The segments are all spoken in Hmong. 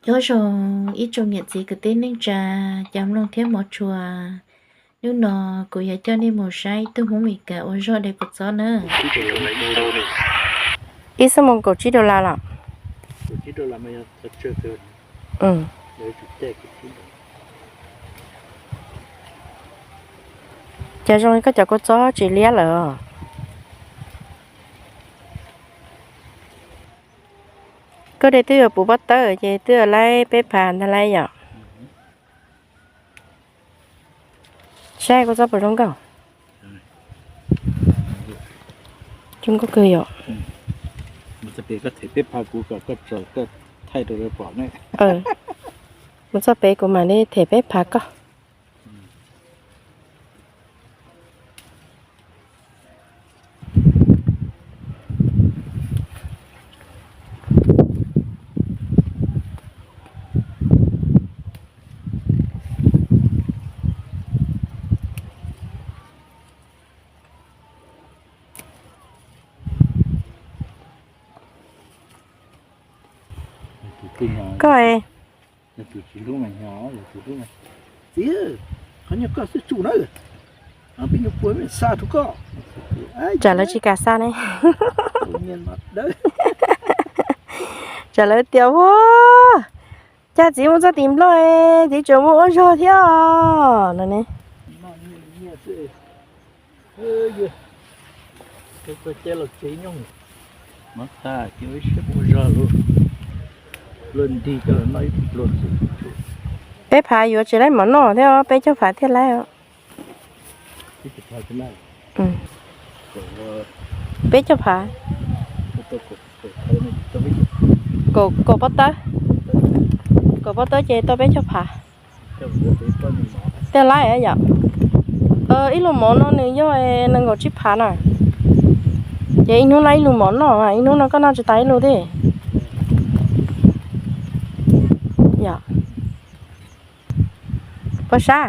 Nyob zoo ib tsoom niam txiv kwv tij neej tsa, cov mloog thiab hmov tshua. Hnub no kuv yuav coj nej mus saib ib tug Hmoob Mes Kas ua zog de kua txob na. Ib xuab moos kaum tsib dollar los? Cas zoo li koj cov kua txob tsis liab lawm os. Koj de twb yuav puv pob tawb ces twb yuav laib peb phav ntag lauj yom. Saib kua txob puas zoo nkauj. Zoo nkauj kawg yom. Mus txog pem kuv mam li them peb phav koj. Koj, txiv, qhov nyob koj xwb tsuj na, peb nyuam qhuav xa rau koj. Tsam lawv tsis kam xa ne. Tsam lawv tias ua, cas txiv mus txog tim Nplog txiv tseem mus ua zog thiab no ne. Peb phav yuav tsis laib mov noj thiab, peb caug phav thiaj laib. Peb caug phav, kaum pob tawb, kaum pob tawb ces tau peb caug phav. Thiaj laib yom. Ib lub mov no nws yog nees nkaum tsib phav na, ces ib hnub laib ib lub mov noj, ib hnub no koj noj tsis tas ib lub thiab. Yom, puas sab?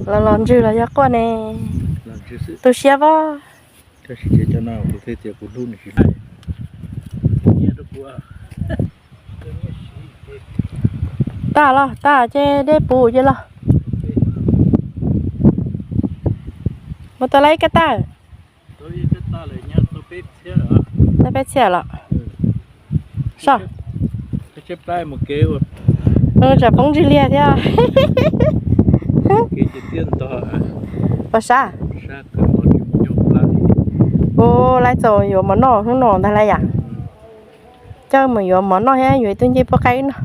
Los los ntsws los yog quaj ne? Tu siab pob. Tag los tag ces dej puv ces los. Mus tau laib kab tag. Tau peb txhiab los? Soj, tsam poob ntsig liag thiab. Puas sab? Ua, laib txaus yuav mov noj hnub no ntag lauj yam. Coj mus yuav mov noj thiab yuav ib tug ncej puab qaib noj.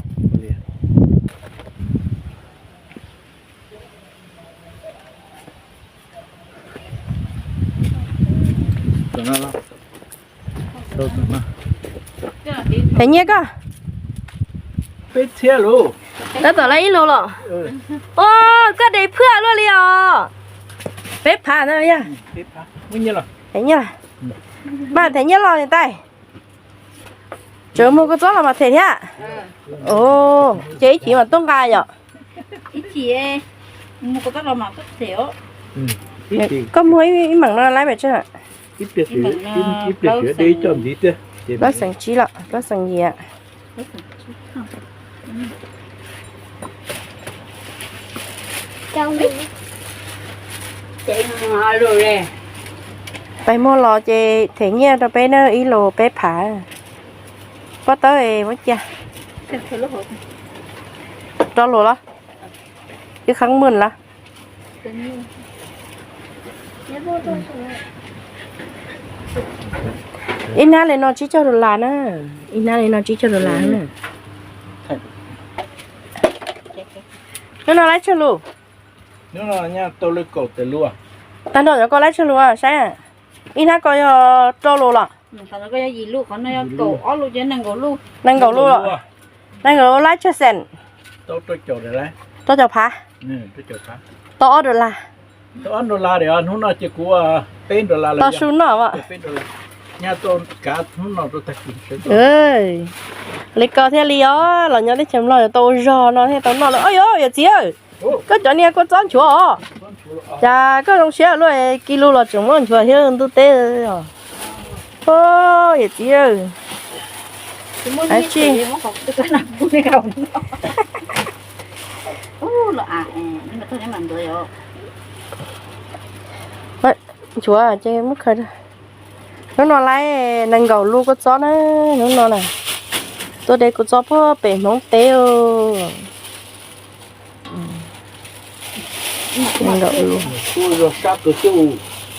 Them nyiaj koj. Peb txhiab lus. Tab tom laib ib lus los? Ua, koj de phwj luaj li os. Peb phav ntag yog. Them nyiaj, mas them nyiaj los niam tais. Tseem muag kua txob los mas them thiab. Ces ib chim mas tuaj nqa yom. Koj muag ib meem no laib pes tsawg? Plaub xeem tsib los plaub xeem yim. Pais muag los ces them nyiaj rau peb na, ib lus peb phav. Pob tawb muab cia. Rau lus los? Ib qhab maj los? Ib hnab li no tsib caug dollar na. Ib hnab li no tsib caug dollar na. Hnub no laib tsawg lus? Tag nrho cov ko laib tsawg lus saib. Ib hnab ko yog rau lus los? Nees nkaum lus. Nees nkaum lus laib tsawg xees? Rau caum phav. Tau ob dollar. Tau su noj. Li ko thiaj li os, los nyob teb chaws Nplog yuav tau ua zog no thiaj tau noj lawm. Os, yawm txiv, koj cov niag kua txob nchuav os. Cas koj zoo siab luaj, ki lus los tseem muab nchuav thiab ntuj teb os. Yawm txiv, Ab tsi. Nchuav ces muab khaws. Hnub no laib nees nkaum lub kua txob na, hnub no na. Tuaj de kua txob puag pem Hmoob teb. Nees nkaum lub.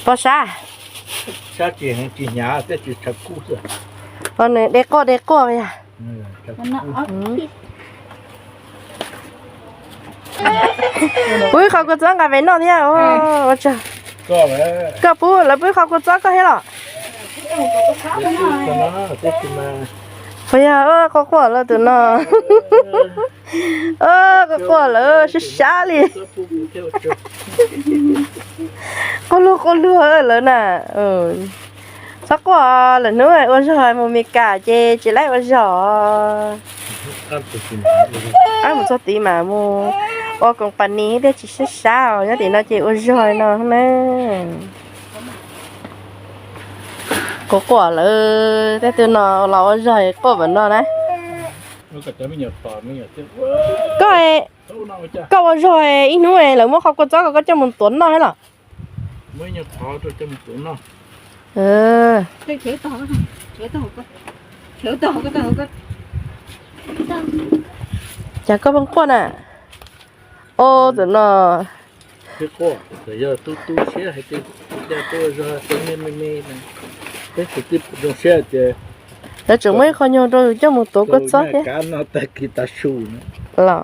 Pob sab. Nws de quaj de quaj yog. Pub ib qho kua txob nqa pem noj thiab. Koj pub lawv pub ib qho kua txob koj thiab los? Puas yog quaj quaj lawm tus no? Quaj quaj lawm sab sab li. Quaj luag quaj luag lawm na. Txhob quaj, lwm hnub ua zog mus Mes Kas ces tsis laib ua zog. Ab, mus txog tid mas mus ua company thiaj tsis sab sab os, nyob tim no ces ua zog no na. Quaj quaj lawm, tej tug no los ua zog quaj npaum no na. Koj, koj ua zog ib hnub lawv muab qhov kua txob ko koj coj mus tuav noj thiab los? Cas koj pheej quaj na? Ob tug no. Lawv tseem muaj ib qho nyuag rau yus coj mus tuav kua txob thiab. Los.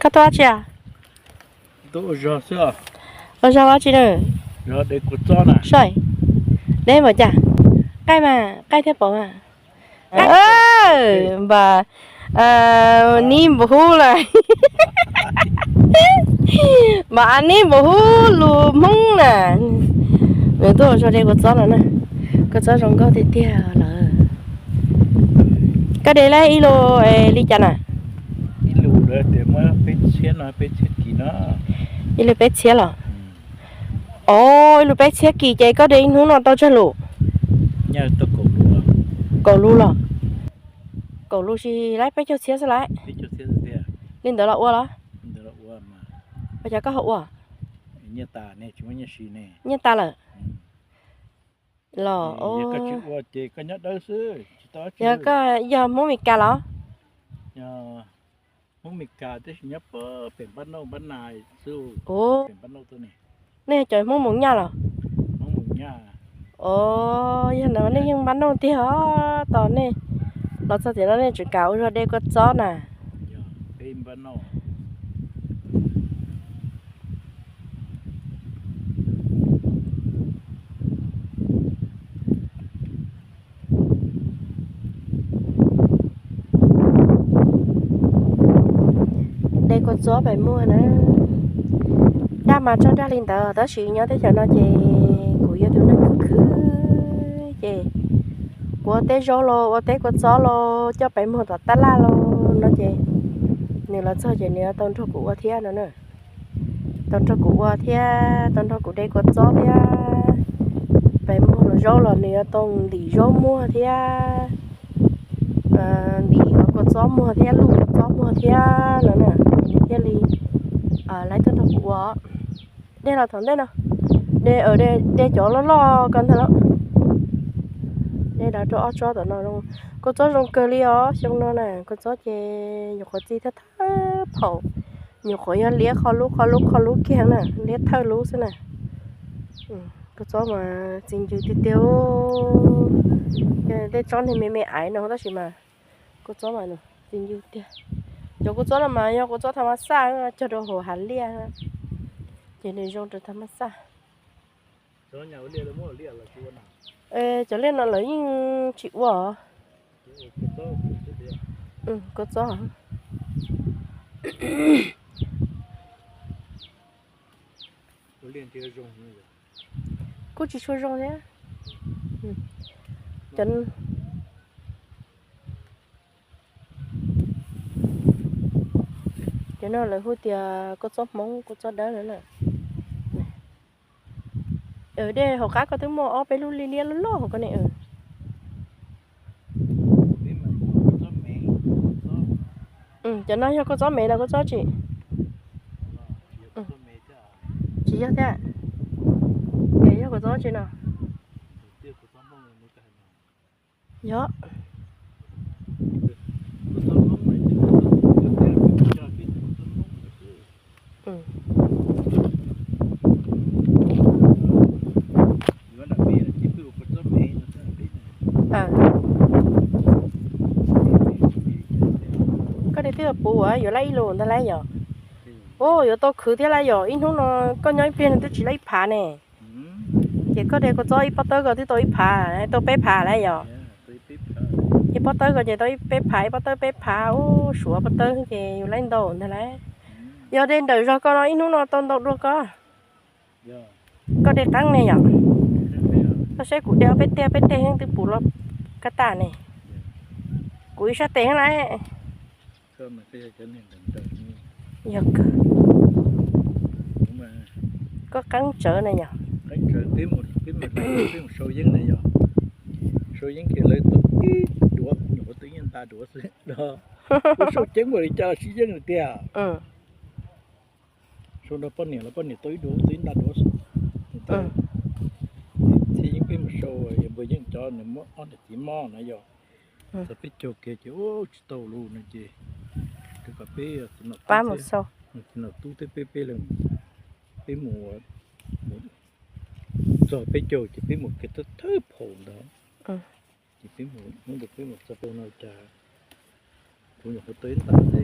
Koj tuaj dab tsi? Ua zog dab tsi na? Saib, deb npaum cas? Qaij mas, qaij thiab pom mas. Npam, nib npum hub lawm. Npam a nib npum hub lus Hmoob na. Nws tuaj ua zog de kua txob no na. Kua txob zoo nkauj tiag tiag lawm. Koj de lawm ib lus li cas na? Ib lus peb txhiab los? Ib lus peb txhiab kis ces koj de ib hnub no tau tsawg lus? Kaum lus los? Kaum lus ces laib peb caug txhiab xwb lauj. Li ntawd los ua los? Ua cas koj ho ua? Nyiaj tas lawm. Los, yog koj yog Hmoob Mes Kas los? Ua, nej cov Hmoob Moos Nyaj los? Os, yog no nej yeej npaj noj tiag os, tos nej los txog tiam no nej tseem kam ua zog de kua txob na. De kua txob pem muag na. Dag mas tso dag li ntawd tab sis nyob teb chaws no ces kuv yog tus neeg khwv khwv ces kuv ua teb zaub los ua teb kua txob los coj pem muag tom tab laj los no ces nws los txog ces nws yuav tau nrog kuv ua thiab no na. Tau nrog kuv ua thiab tau nrog kuv de kua txob thiab. Pem muag los zaub los nws yuav tau ntim zaub muag thiab, ntim kua txob muag thiab luj kua txob muag thiab no na. Nws thiaj li laib tuaj nrog kuv ua. De los thaum ntej no, de, de cov loj loj ko ntag los. De los rau ob tsob tom no. Kua txob zoo kawg li os, xyoo no na kua txob ces nyuam qhuav txi thawj thawj phaum, nyuam qhuav yog liab qhov lub qhov lub qhov lub kiag na, liab thawj lub xwb na. Kua txob mas txi ncw tiag tiag. Tej tsob niag me me aiv no tab sis mas kua txob mas txi ncw tiag. Cov kua txob no mas yog kua txob tham mas xaj cog rau hauv hav liaj, ces nws zoo rau tham mas xaj. Cov liaj no lawv yeej tsis ua. Kua txob. Kuj tsis tshua zoo thiab. Cov no lawv hu tias kua txob Hmoob, kua txob dawb no na. Dej hauv qab koj twb muaj ob peb lub liab liab loj loj hauv koj ne. Cov no yog kua txob me los kua txob tsi? Tsis yog thiab. Es yog kua txob tsi no? Yog. Koj de twb puv yuav laj ib lus ntag lauj yom. Ua yuav tau khwv thiab lawm yom, ib hnub no koj nyob ib pliag no twb tsis laj ib phav ne. Ces koj de kua txob ib pob tawb koj twb tau ib phav, tau peb phav lawm yom. Ib pob tawb koj ces tau ib peb phav, ib pob tawb peb phav, ub, suav pob tawb ces yus laj ntau ntag lauj. Yog de ntawm zog koj no ib hnub no tau ntau dua koj. Koj de qeeb ne yom? Koj saib kuv de ob peb teg, peb teg heev twb puv los kab tas ne. Kuv ib sab tes heev lawm. Yog kawg. Koj qeeb tsawv na yom? Sau yeeb na yom? Sau yeeb ces lawv tau ib duav, nyuam qhuav tau ib nta duav xwb no. Sau ceeb ua li cas los sib yeej tiag. Sau nrog poj niam los poj niam tau ib duav, tau ib nta duav xwb. Txhij yeeb peb mus sau, yog npawg Yeej cov nws muab ob niam txiv mob na yog. Txog peb caug kiag ces ua tsis tau lus no ces rau kom peb, txiv nom tub thiab peb, peb leeg, peb mus, txog peb caug ces peb mus kev thawj thawj phaum ntawd. Ces peb mus hnub ntawd peb mus txog peb no cas kuv nyuam qhuav tau ib nta xwb,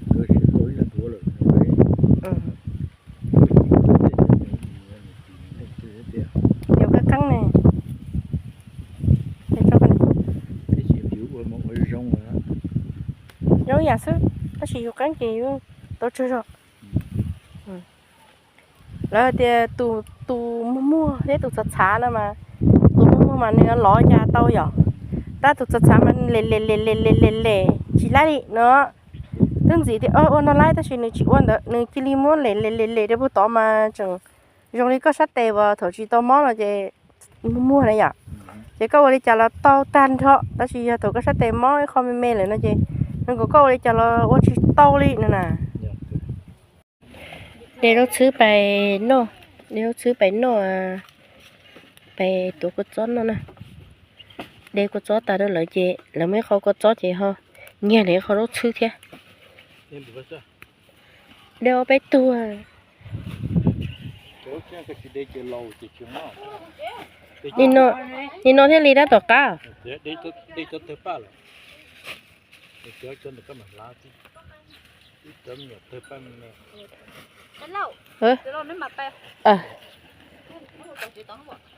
nkawd sib tau ib nta duav lawm. Yus qeeb qeeb ne. Tab sis yus ua mas ua zoo, zoo yam xwb, tab sis yus qeeb ces yus tau tsawg zog. Lawv tias tus muag muag thiab tus txhav txhav no mas, tus muag muag mas nws lov cas tau yom, tab tus txhav txhav mas lem lem lem lem lem lem lem tsis laib li no. Twb ntxim tias ua no laib tab sis nws tsis ua ntawd, nws cia li muab lem lem lem lem rau puag tod mas tseem zoo li koj sab tes uas thaum tsis tau mob no ces muag muag na yom. Ces koj ua li cas los tau tag nrho, tab sis yog thaum koj sab tes mob ib qho me me lawm no ces nws kom koj ua li cas los ua tsis tau li no na. De lub txhwb pais noj, de lub txhwb pais noj, pais tuav kua txob noj na. De kua txob tas rau lawv ces lawv muaj ib qho kua txob ces ho nyiag lawv ib qho lub txhwb thiab. De ob peb tug. Nim no thiaj li tab tom qab.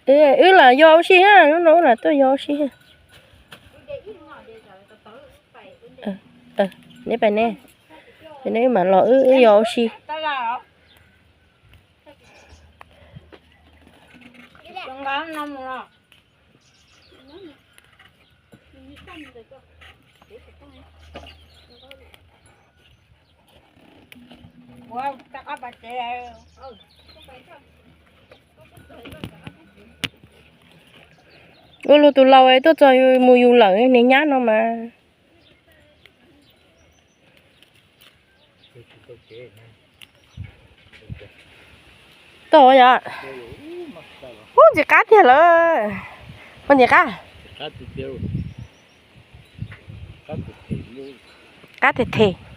Wb lam yog ua si ha, hnub no wb lam tuaj yog ua si ha. Neb pais ne, neb mam los wb yog ua si. Ua luag tus laus tuaj txog mus yus lawm niag nyab no mas. Tau yom. Ub, ntxim qab tiag lawm. Ua ntxim qab. Qab them them.